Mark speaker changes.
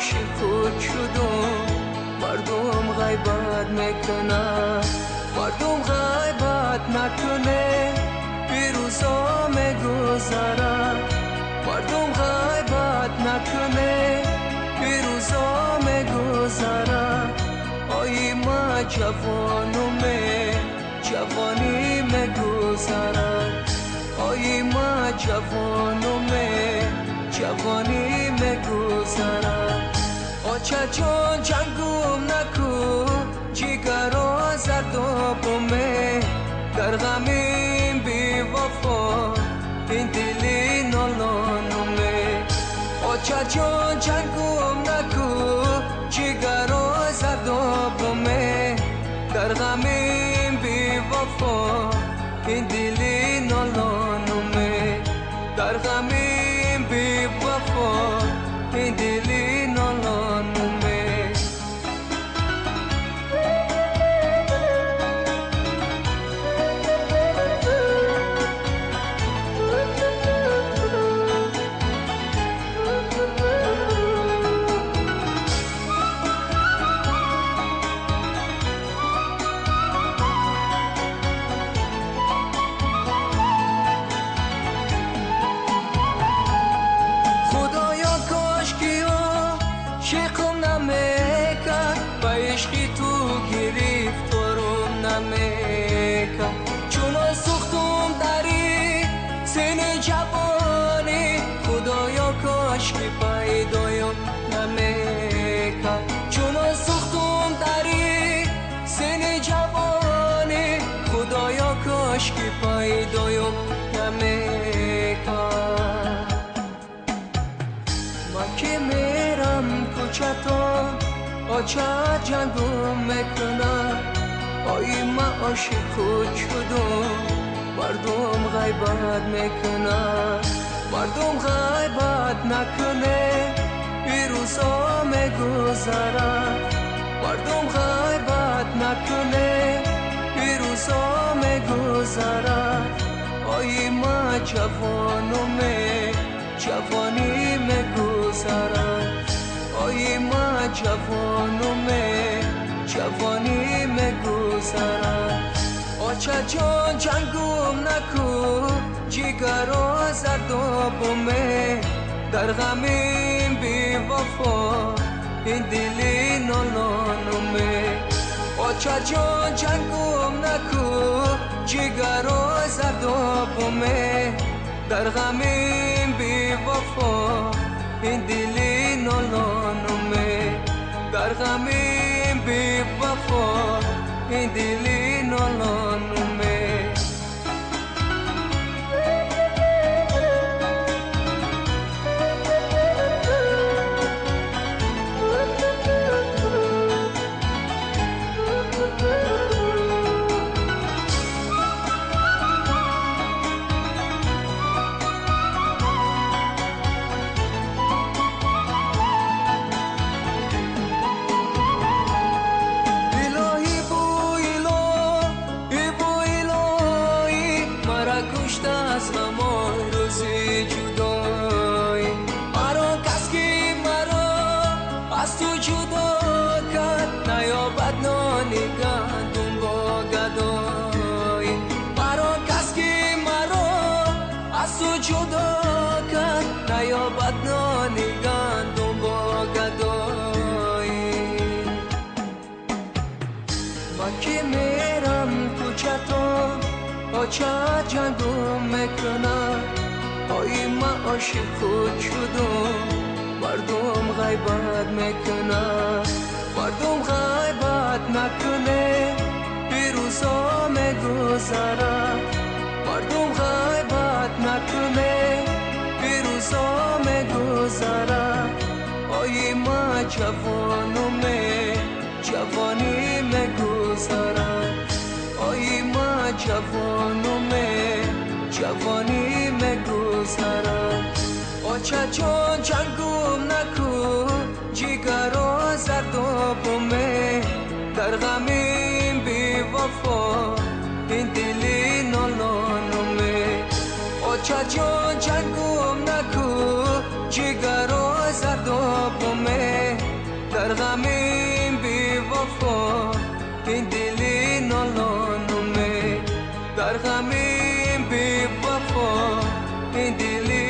Speaker 1: ошиқ шудум, мардум ғайбат мекунад. Мардум ғайбат накуне, пирӯзо мегузарад. Мардум ғайбат накуне, пирӯзо мегузарад. Ой ма ҷавонуме, ҷавонӣ мегузарад. Ой ма ҷавонуме, ҷавонӣ мегузарад. Оча ҷон ҷангум наку, ҷигаро зардобуме. Дар ғамим бевафо, ин дили нолонуме. Оча ҷон ҷангум наку, ҷигаро зардобуме. Дар ғамим бевафо, ин дили нолонуме. Дар ғамим бевафо, ин дили нолонуме. Чунон сӯхтум дари сини ҷавонӣ, Худоё кошки пайдоём намекард. Чунон сӯхтум дари сини ҷавонӣ, Худоё кошки пайдоём намекард. Ман ки мерам кӯчатон, оча ҷангум мекунад. Ой ма ошиқ шудум, мардум ғайбат мекунад. Мардум ғайбат накуне, пирӯзо мегузарад. Мардум ғайбат накуне, пирӯзо мегузарад. Ой ма ҷавонуме, ҷавонӣ мегузарад. Ой ма ҷавонуме, ҷавонӣ мегузарад. Оча ҷон ҷангум наку, ҷигаро зардобуме. Дар ғамим бевафо, ин дили нолонуме. Оча ҷон ҷангум наку, ҷигаро зардобуме. Дар ғамим бевафо, ин дили нолонуме. Дар ғамим бевафо, ин дили нолонуме. Аз ғамои рӯзи ҷудоӣ, маро кас ки маро аз ту ҷудо кард, наёбад нони гандум бо гадоӣ. Маро кас ки маро аз ту ҷудо кард, наёбад нони гандум бо гадоӣ. Ман ки мерам кӯчатон, оча ҷангум мекунад. Ой ма ошиқ шудум, мардум ғайбат мекунад. Мардум ғайбат накуне, пирӯзо мегузарад. Мардум ғайбат накуне, пирӯзо мегузарад. Ой ма ҷавонуме, ҷавонӣ мегузарад. Ой ма ҷавонуме, ҷавонӣ мегузарад. Оча ҷон ҷангум наку, ҷигаро зардобуме. Дар ғамим бевафо, ин дили нолонуме. Оча ҷон ҷангум наку, ҷигаро зардобуме. Дар ғами бевафо ин дили нолонуме, дар ғами бевафо ин дили.